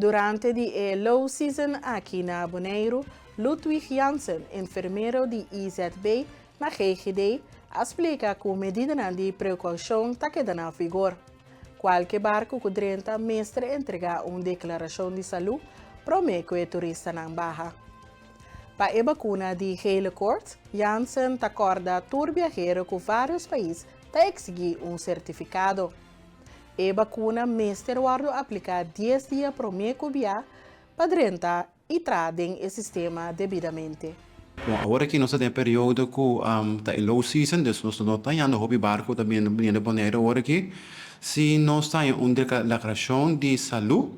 Durante di e low season aki na Boneiru, Ludwig Jansen, enfermero di IZB na GGD, a splika ku medidanan di prekoushon ta keda na vigor. Kualke barku ku drenta mester entregá un deklarashon di salú promé ku e turistanan baha. Pa e bakuna di gele koorts, Jansen ta kòrda tur biahero ku vários pais ta eksigí un sertifikado. E bakuna mester wòrdu apliká 10 dia promé ku bia pa drenta i traha den e sistema debidamente. Bon, awor aki nos ta den e periodo ku ta e low season, dus nos no ta hañando hopi barku ta biniendo Boneiru awor aki. Si nos ta haña un deklarashon di salú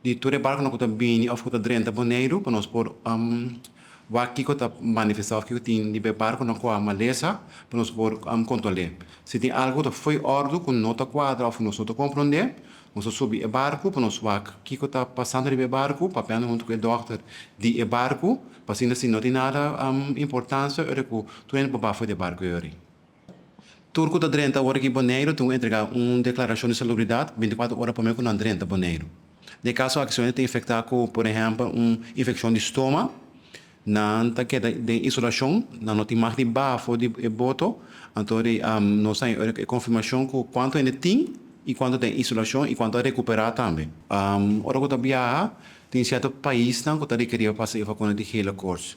di tur e barkunan ku ta bini òf ku ta drenta Boneiru pa nos por wak kiko ta manifestá òf kiko tin riba e barkunan ku a malesa pa nos por kontrol'é. Si tin algu ku ta fo'i òrdu ku no ta kuadra òf nos no ta komprondé, nos ta subi e barku pa nos wak kiko ta pasando riba e barku, papiando huntu ku e dòkter di e barku, pa asina si no tin nada importansia ora ku tur hende por baha for di e barku yori. Tur ku ta drenta awor aki Boneiru tin ku entregá un deklarashon di salubridat 24 ora promé ku nan drenta Boneiru. Den e kaso aki si un hende ta infektá ku por ehèmpel un infekshon di stoma, nan ta keda den isolashon, nan no tin mag di baha for di e boto, anto di nos ta haña e konfirmashon ku kuantu hende tin i kuantu ta den isolashon i kuantu a rekuperá tambe. Ora ku ta biaha tin sierto paisnan ku ta rekerí pa pasa e vakuna di gele koorts.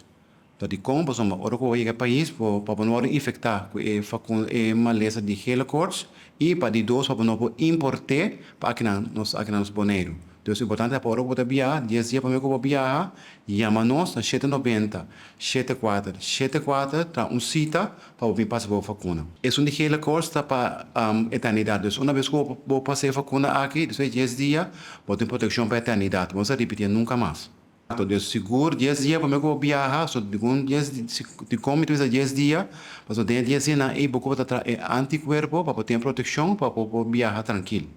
Ta dikon? Pasobra ora ku bo yega e pais bo pa bo no wòrdu infektá ku e fakun e malesa di gele koorts i pa di dos pa bo no por import'é pa akinan nos akinan nos Boneiru. Dus importante ta pa ora ku bo ta biaha 10 dia promé ku bo biaha yama nos na 790 74 74 traha un sita pa bo bin pasa bo vakuna. Esun di gele koorts ta pa eternidat. Dus una bes ku bo pasa e vakuna aki despues di 10 dia bo tin protekshon pa eternidat. Bo no sa ripitié nunka mas. Dus sigur 10 dia prome ku bo biaha, so digun 10 dikon mi ta bisa 10 dia, pasobra den e 10 dianan ei bo ku bo ta traha e antikuerpo pa bo tin e protekshon pa bo por biaha trankil.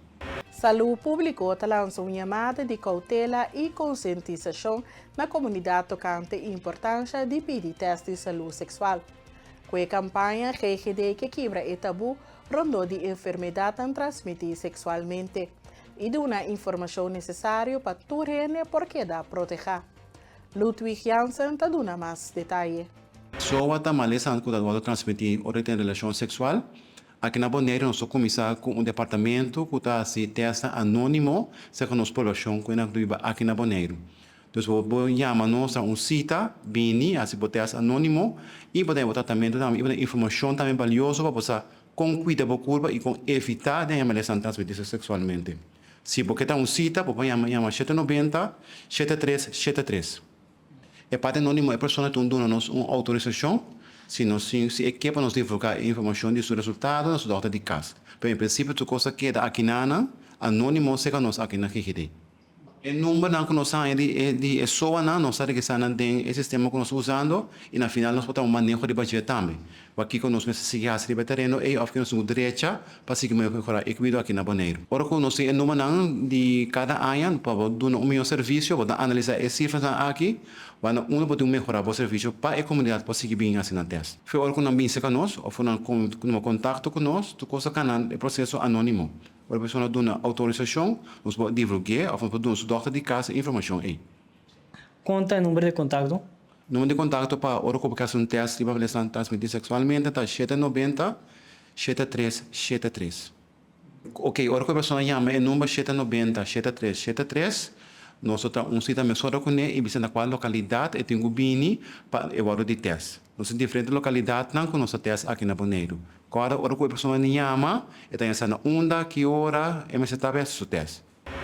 Salú Públiko ta lansa un yamada di koutela i konsientisashon na komunidat tokante importansha di pidi tèst di salú seksual. Ku e kampaña GGD ke kibra e tabú rondó di enfermedatnan transmití seksualmente. I duna informashon nesesario pa tur hende por keda protehá. Ludwig Jansen ta duna mas detaye. SOA ta malesanan ku ta wòrdu transmití ora di tene relashon seksual. Aki na Boneiru nos ta kuminsá ku un departamento ku ta hasi tèstnan anónimo serka nos poblashon ku nan ta biba aki na Boneiru. Dus bo por yama nos na un sita, bini, hasi bo tèst anónimo i bo ta haña bo tratamentu tambe i bo ta haña informashon tambe balioso pa bo sa Kon kuida bo kurpa i kon evitá di haña malesanan transmití seksualmente. Si bo ke ta un sita, bo por yama yama 790 73 73. E parti anónimo e persona tin duna nos un outorisashon si nos sin si e ke pa nos divulgá e informashon di su resultado na su dòkter di kas. Pero en prinsipio tur kos ta keda akinanan anónimo serka nos aki na GGD. E numbernan ku nos haña di e di e SOAnan nos ta registrá nan den e sistema ku nos ta usando i na final nos por tuma un maneho riba dje tambe. Pa kiko nos mester sigui hasi riba e tereno ei òf ke nos tin ku drecha pa sigui mehorá e kuido aki na Boneiru. Ora ku nos tin e numbernan di kada aña pa bo duna un mihó servisio bo ta analisá e sifranan aki wak na unda bo tin ku mehorá bo servisio pa e komunidat por sigui bin hasi nan tèst. Fe ora ku nan bin serka nos òf ku nan tuma kontakto ku nos tur kos ta kana e proseso anónimo. Ora e persona duna outorisashon, nos por divulg'é òf nos por duna su dòkter di kas e informashon ei. Kon ta e number di kontakto? Number di kontakto pa ora ku bo ke hasi un tèst riba malesnan transmití seksualmente ta 790 73 73. Oke, ora ku e persona yama e number 790 73 73, nos lo ta un sita mesora kuné i bisa na kua lokalidat e tin ku bini pa e wòrdu di tèst. Nos tin diferente lokalidatnan ku nos ta tèst aki na Boneiru. Kòrda ora ku e persona ni yama, e ta yasa na unda, ki ora e mester ta hasi su tèst.